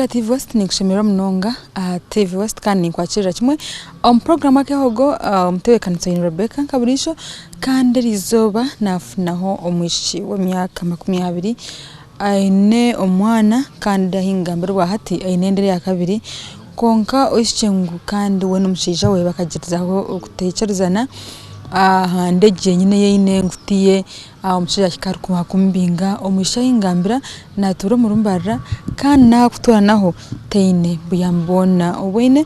Orikuhurira TV West ninkushemererwa munonga aha TV West kandi ninkwakirira kimwe omu puroguramu Akehogo omutebeekanisa oine Rebecca nka buriijo kandi eriizooba naafunaho omwishiki w'emyaka 20 aine omwana kandi ahi nkugambira obwahati aine enda eya kabiri kwonka oishiki ngu kandi we n'omushaija we bakagyezaho okutaikirizana aha nda egi yenyini ei aine ngu tiye. Aho omushaija yahika aha kumubinga, omwishiki ahu ngambira natuura omuri Mbarara kandi n'aha kutuura naho taine buyambi bwona obu aine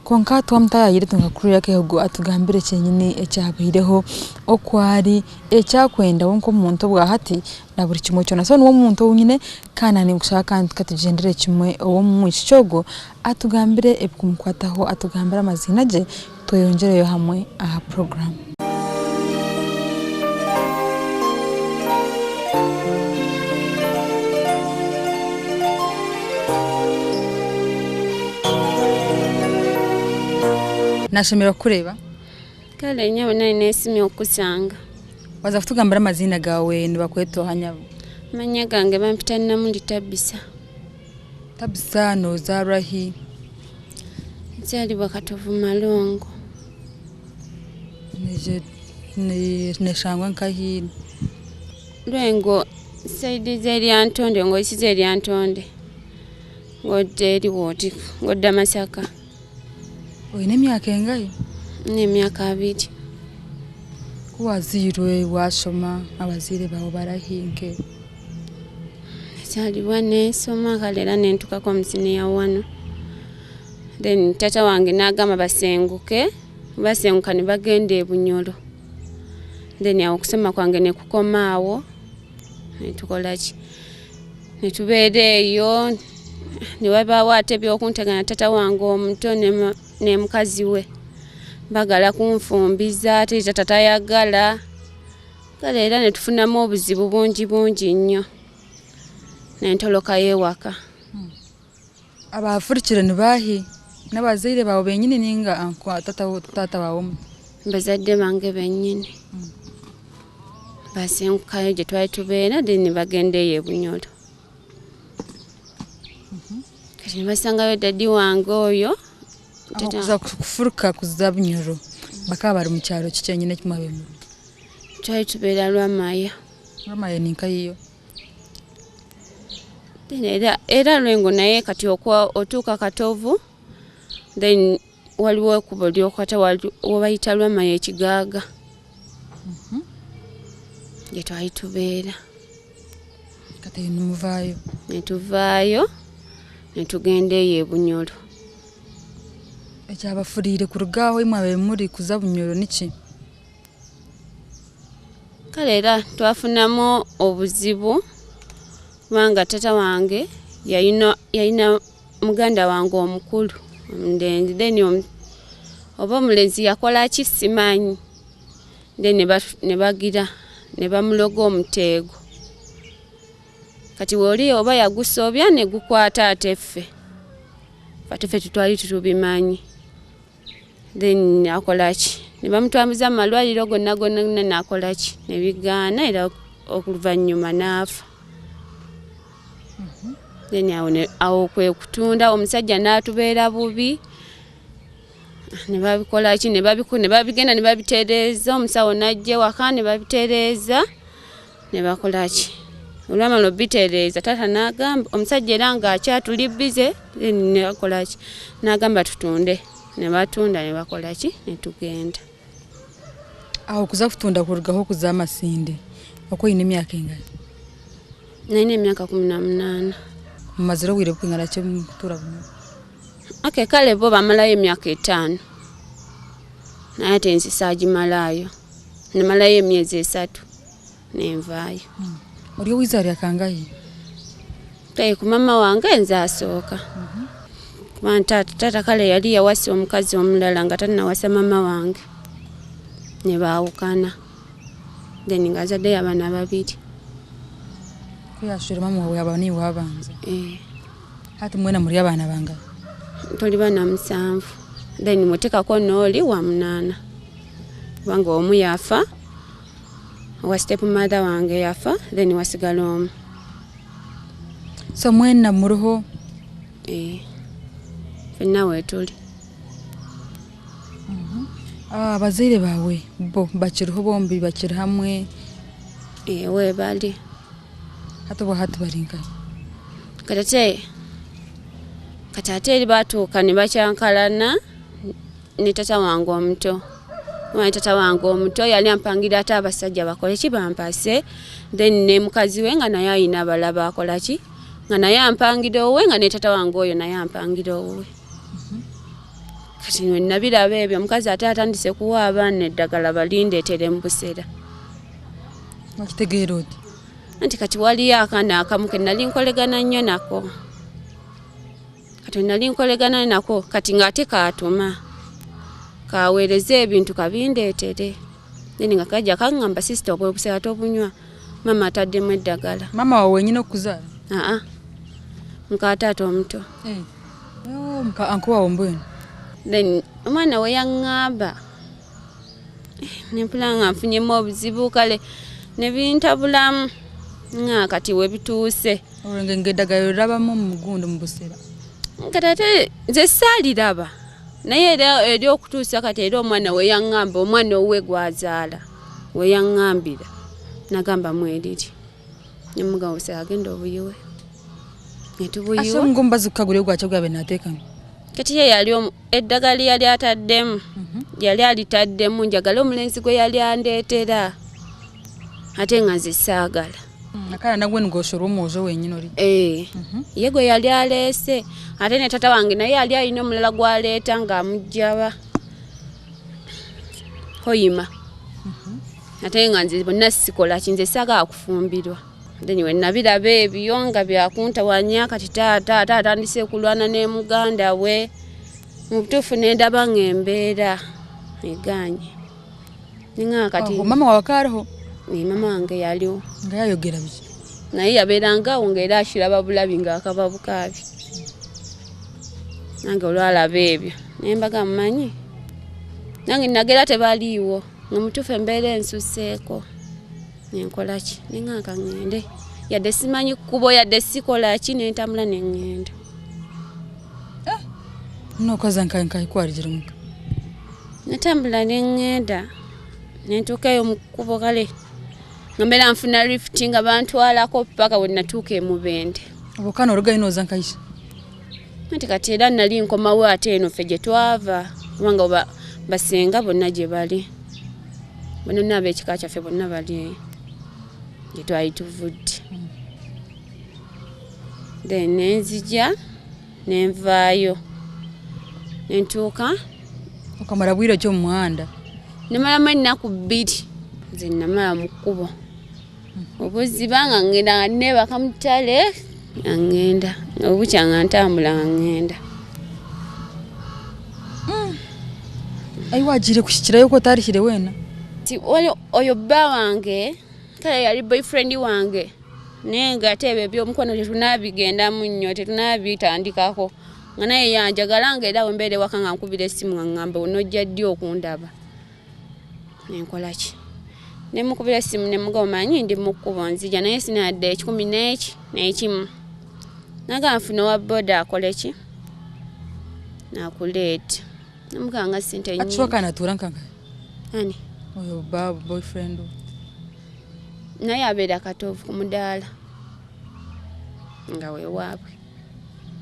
kwonka twamutaayaayira nka kuriya akeehogo atugambire kyenyini ekyabaireho, oku ari, eki arikwenda we nk'omuntu obwahati na buri kimwe kyona. So niwe omuntu ou nyine kandi naanye ninkushaba kandi katugyendere kimwe ow'omwishiki ogwo atugambire ebikumukwataho, atugambire amaziina gye. Tweyongyereyo hamwe aha puroguraamu. Nashemererwa kukureeba. Kale nyowe naye nesimye okukusanga. Waza kutugambira amaziina gaawe nibakweta oha nyabo? Amanya gange bampita Namuli Tabisa. Tabisa nozaarwa hi? Nzaalibwa Katovu Malongo. Neshangwa nkahi? Lwengo sayidi z'e Lyantonde ng'oyisiza e Lyantonde ng'odda eri bw'oti ng'odda Masaka. Oine emyaka engahi? Nyine emyaka 20. Ku wazairwe washoma abazaire baawe barahi nke? Nazaalibwa nensoma kale era nentukako omu siniya wanu then taata wange nagamba basenguke, basenguka nibagenda e Bunyoro then awo okusoma kwange nekukoma awo netukolaki netubeera eyo newabaawo ate ebyokuntegana taata wange omuto ne mukazi we bagala kunfumbiza ate taata tayagala. Kale era ne tufunamu obuzibu bungi bungi nnyo n'entoloka y'ewaka. Abaafurukire ni baahi? N'abazaire baawe benyini ninga taata waawe omuto? Bazadde bange bennyini. Baasengukayo gye twali tubeera then ne bagenda eyo e Bunyoro. Kati ne basangayo daddy wange oyo. Kuza kufuruka kuza Bunyoro bakaba bari mu kyaro ki kyenyini eki mwabaire murimu? Twali tubeera Lwamaya. Lwamaya ni nkahi yo? Then era Lwengo naye kati otuuka Katovu then waliwo ekkubo ly'okwata webayita Lwamaya e Kigaaga gye twali tubeera. Kati eyo nimuvaayo? Ne tuvaayo ne tugenda eyo e Bunyoro. Ekyabafuriire kuruga aho ahu mwabaire muri kuza Bunyoro niki? Kale era twafunamu obuzibu kubanga taata wange yalina muganda wange omukulu omulenzi then oba omulenzi yakola ki simanyi then ne bagira ne bamuloga omuteego. Kati oli oba yagusobya ne gukwata ate ffe, ate ffe tetwali tetubimanyi. Then nakola ki? Ne bamutwambuza mu malwaliro gonna gonna gonna nakola ki? Ne bigaana era oluvannyuma n'afa. Then awo kwe kutunda omusajja n'atubeera bubi. Ne babikola ki? Ne babigenda ne babitereeza omusawo n'ajja ewaka ne babitereeza ne bakola ki? Olwamala obitereeza taata n'agamba omusajja era ng'akyatuli bbize then ne bakola ki? N'agamba tutunde ne batunda ne bakola ki? Ne tugenda. Aho kuza kutunda kurugaho kuza Masindi oku oine emyaka engahi? Nalina emyaka 18. Mumazire obwire burikwingana ki murikutuura Bunyoro? Okay kale bo bamalayo emyaka 5 naye ate nze saagimalaayo namalayo emyezi 3 nenvaayo. Ori ow'eizooba rya kangahi? Kale ku maama wange nze asooka kuba taata kale yali yawasa omukazi omulala nga tannawasa maama wange ne baawukana then ng'azaddeyo abaana 2. Ku yaashwire maama waawe yaaba niiwe waabanza? Hati mwena muri abaana bangahi? Tuli baana 7 then muteekako n'oli wa 8 kubanga omu yafa owa step mother wange yafa then wasigala omu. So mwena muriho? Eh, Ffenna weetuli. Abazaire baawe bo bakiriho bombi bakiri hamwe? Eh, weebali. Hati obwa hati bari nkahi? Kati ate kati ate eri baatuuka ne bakyankalana ne tata wange omuto. Omanyi tata wange omuto yali ampangira ate abasajja bakole ki, bampase, then ne mukazi we nga naye ayina abalala akola ki, nga naye ampangira owuwe, nga ne tata wange oyo naye ampangira owuwe. Kati nwe nabiraba ebyo, omukazi ate atandise kuwa abaana eddagala balindeetere mu busera. Wakitegeera oti? Anti kati waliyo akaana akamu ke nali nkolegana nnyo nako. Kati nali nkolegana nako, kati ng'ate kaatuma kaweereza ebintu kabindeetere, then nga kajja kaŋŋamba, "Sister, obwo obusera tobunywa, maama ataddemu eddagala." Maama wawe wenyine okukuzaala? Aa, muka taata omuto. Eh. Oh, muka uncle wawe mbwenu. Then omwana we yaŋŋamba, nempula nga nfunyemu obuzibu, kale ne bintabulamu nga kati we bituuse. Olwo nga eddagala lirabamu mu mugundo mu busera? Kati ate nze saaliraba, naye era eri okutuusa kati era omwana we yaŋŋamba, omwana owuwe gwazaala we yaŋŋambira, nagamba mweriri, nemugamba obusera agenda obuyiwe. Ase Netubuyiwa. Ngo omubazi kukagura gwakyo gwabe nateekamu? Kati ye yali eddagala lyali ataddemu, yali alitaddemu njagala omulenzi gwe yali andeetera, ate nga nze saagala. Akaana nagwe nigoshorwa omwojo wenyine ori? Eh, ye gwe yali aleese, ate ne tata wange naye yali alina omulala gwaleeta ng'amuggyaba hoyima, ate nga nze bonna sikola ki, nze saagala kufumbirwa. Then we nabiraba ebyo nga byakuntawanya, kati taata ate atandise kulwana ne muganda we. Mu butuufu nendaba ng'embeera eganye, ninga kati Aho, mama wawe akariho? Eh, mama wange yaliwo. Nga yayogera biki? Naye yabeerangawo ng'era akiraba bulabi ng'akaba bukaabi. Nange olwalaba ebyo naye mbaga mumanyi nange nagera tebaliiwo, nga mutuufu embeera ensuseeko, nenkola ki, nenga ŋŋende, yadde simanyi kkubo, yadde sikola ki, nentambula neŋŋenda. Nokaza nkahi nkahi kwarigira omuka? Natambula neŋŋenda nentuuka eyo mu kkubo, kale nga mbeera nfuna lifuti nga bantwalako paka we natuuka e Mubende. Obwo kana orugayo noza nkahisha? Anti kati era nali nkomawo ate eno ffe gye twava, kubanga oba basenga bonna gye bali, bonna ab'ekika kyaffe bonna bali eyo gye twali tuvudde. Then nenzija nenvaayo nentuuka. Okamara bwire ki omu muhanda? Namalamu ennaku 2 nze namala mu kkubo obuziba, nga ngenda nga neebaka mu ttale, nga ngenda obukya nga ntambula nga ngenda. Ayi, wagiire kushikirayo ko otarihire weena? Ti oyo bba wange, kale yali boyfriend wange, naye nga ate ebyo ebyomukwano tetunabigendamu nnyo, tetunabitandikako, nga naye yanjagala, nga era wembeera ewaka nga nkubira essimu nga ŋŋamba, "Onojja ddi okundaba?" Nenkola ki, nemukubira essimu nemuga, "Omanyi ndi mu kkubo nzija, naye sinadde 111." Naga nfuna owa boda akole ki, nakuleeta, nemugamba nga sente Ati nnyingi. Kana atuura nkankahi? Ani? Oyo ba boyfriend. Naye abeera Katovu ku mudaala nga wewaabwe,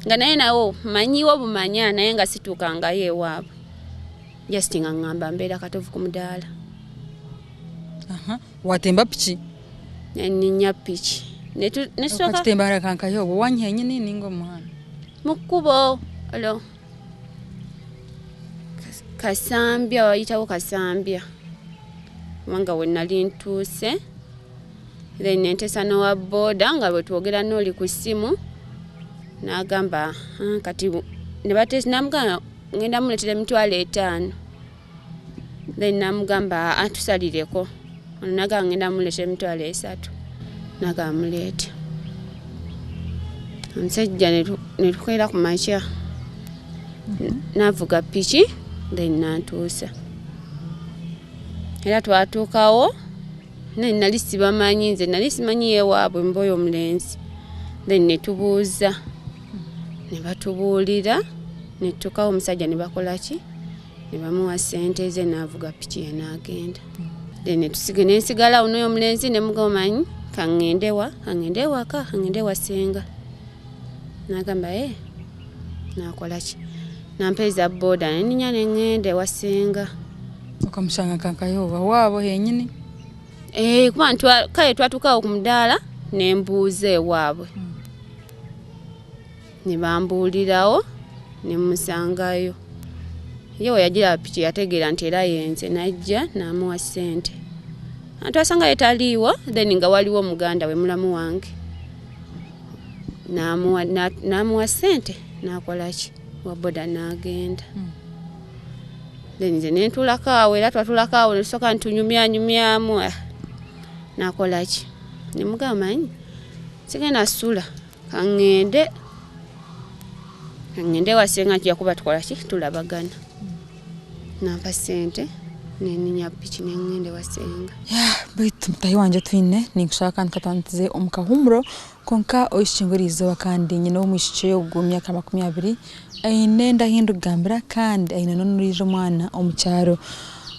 nga naye nawo manyiwo bumanya, naye nga situukangayo ewaabwe, just nga ŋŋamba mbeera Katovu ku mudaala. Aha, watemba piki? Neninya piki. Nesooka. Okakitembera kankahi obwo wanyenyini ninga omu muhanda? Mu kkubo olwo Kasambya, wayitawo Kasambya, kubanga we nali ntuuse, then nentesa n'owa booda nga bwe twogera n'oli ku ssimu, n'agamba, "Ah," kati ne bateesa, namugamba ngenda muleetera 50,000, then namugamba, "Ah, tusalireko." Ono nagamba ngenda muleetera 30,000, nagamba muleete omusajja. Ne tukeera ku makya, navuga piki, then nantuusa. Era twatuukawo, naye nali sibamanyi, nze nali simanyi yewaabwe mba oyo omulenzi. Then ne tubuuza. Ne batubuulira ne tutuukawo omusajja ne bakola ki, ne bamuwa ssente ze n'avuga piki ye n'agenda. Then ne nsigala awo n'oyo omulenzi ne mugamba, omanyi kaŋŋende wa, kaŋŋende ewaka, kaŋŋende ewa ssenga. N'agamba ee, n'akola ki, nampeeza booda ne nninnya ne ŋŋenda ewa ssenga. Okamushanga kankayoba waabo henyini? Eh, kuba kale twatuukawo ku mudaala ne mbuuza ewaabwe. Ne bambuulirawo ne mmusangayo. Ye we yagiraba piki yategeera nti era yenze, n'ajja n'amuwa ssente. Twasangayo taliiwo, then nga waliwo muganda we mulamu wange. N'amuwa ssente n'akola ki, wa boda n'agenda. Then nze ne ntuulako awo, era twatuulako awo ne tusooka ntunyumyanyumyamu, n'akola ki, ne mugamba manyi sigenda sula, kaŋŋende ewa ssenga tujja kuba tukola ki, tulabagana. Nampa ssente ne nninnya piki ne ŋŋenda ewa ssenga. Baitu mutahi wangye twine ninkushaba kandi katwandize omu kahumuro, konka oishiki eriizooba kandi nyine omwishiki ogwo myaka 20 aine ndahindugambira kandi aine n'ondiijo omwana omu kyaro,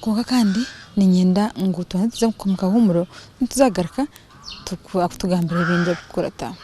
konka kandi niinyenda ngu tubanze tuze omu kahumuro, nituzagaruka akutugambira ebindi ebikukurata.